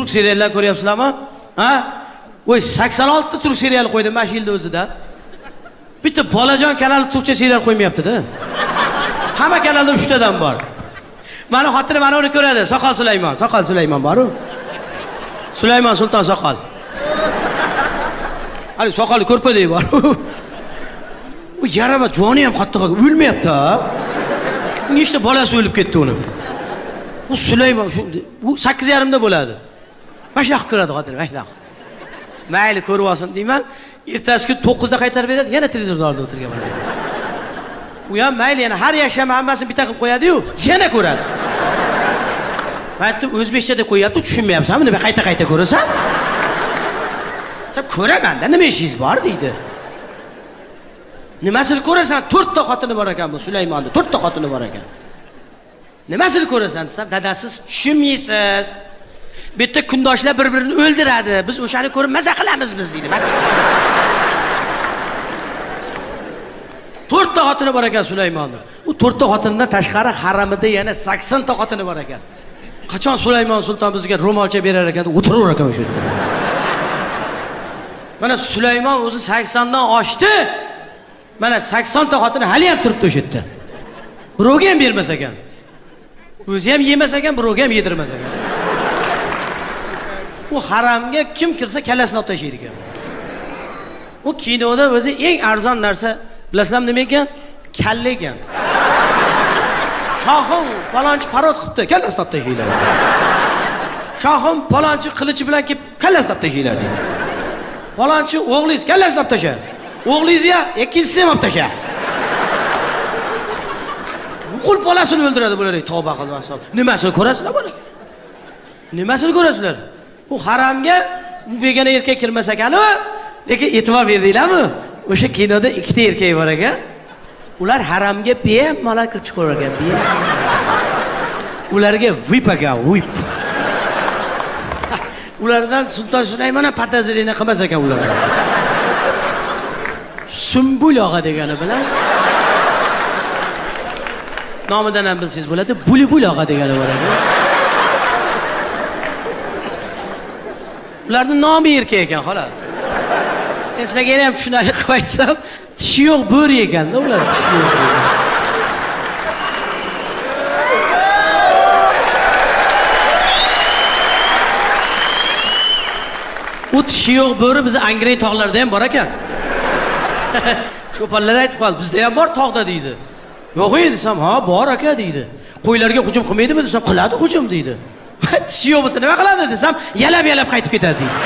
Turk seriallar ko'ryapsizlarmi? Ha? Voy, 86 ta turk seriali qo'ydim mana shu yilda o'zida. Bitta Bolajon kanali turkcha serial qo'ymayapti-da. Hamma kanalda 3 tadan bor. Mani xotinim mana uni ko'radi. Soqol Sulaymon, Soqol Sulaymon bor-u. Sulaymon Sulton Soqol. Hali soqoli ko'rpadek bor. U yaraba joni ham qattiq o'lmayapti-a. Nechta bolasi o'lib ketdi uni. U Sulaymon shu u 8:30 da bo'ladi. Mana shunaqa ko'radi xotinim, mana shunaqa. Mayli ko'rib olsin deyman. Ertasi kun 9 da qaytarib beradi, yana televizor oldida o'tirgan bo'ladi. U ham mayli, yana har yakshanba hammasini bitta qilib qo'yadi-yu, yana ko'radi. Men aytdim, o'zbekchada qo'yapti, tushunmayapsanmi? Nima qayta-qayta ko'rasan? Sen ko'raman-da, nima ishingiz bor deydi. Nimasini ko'rasan? 4 ta xotini bor ekan bu Sulaymonni, 4 ta xotini bor ekan. Nimasini ko'rasan desam, dadasiz tushunmaysiz. Bu yerda kundoshlar bir-birini o'ldiradi. Biz o'shani ko'rib maza qilamiz biz deydi. Maza. 4 ta xotini bor ekan Sulaymonni. U 4 ta xotinidan tashqari haramida yana 80 ta xotini bor ekan. Qachon Sulaymon sulton bizga ro'molcha berar ekan deb o'tiraver ekan o'sha yerda. Mana Sulaymon o'zi 80 dan oshdi. Mana 80 ta xotini hali ham turibdi o'sha yerda. Birovga ham bermas ekan. O'zi ham yemas ekan, birovga ham yedirmas ekan. U haramga kim kirsa kallasini olib tashlaydi ekan. U kinoda o'zi eng arzon narsa bilasizlarmi nima ekan? Kalla ekan. Shohim palonchi parod qilibdi, kallasini olib tashlaylar. Shohim palonchi qilichi bilan kelib kallasini olib tashlaylar deydi. Palonchi o'g'lingiz kallasini olib tashla. O'g'lingizni ya, ikkinchisini ham olib tashla. Nuqul bolasini o'ldiradi bular, tavba qilib. Nimasini ko'rasizlar buni? Nimasini ko'rasizlar? Bu haramga u begona erkak kirmas ekan-u, lekin e'tibor berdinglarmi? O'sha kinoda 2 ta erkak bor ekan. Ular haramga bemalol kirib chiqaver ekan. Ularga VIP ekan, VIP. Ulardan Sulton Sulaymon ham podozrение qilmas ekan ular. Sumbul og'a degani bilan nomidan ham bilsangiz bo'ladi, Bulbul og'a degani bor ekan. Ularning nomi erkak ekan xolos. Men sizlarga yana ham tushunarli qilib aytsam, tishi yo'q bo'ri ekanda ular, tishi yo'q. U tishi yo'q bo'ri bizni Angren tog'larida ham bor ekan. Cho'ponlar aytib qoldi, bizda ham bor tog'da deydi. Yo'q ey desam, ha bor aka deydi. Qo'ylarga hujum qilmaydimi desam, qiladi hujum deydi. Tishi yo'q bo'lsa nima qiladi desam, yalab-yalab qaytib ketadi deydi.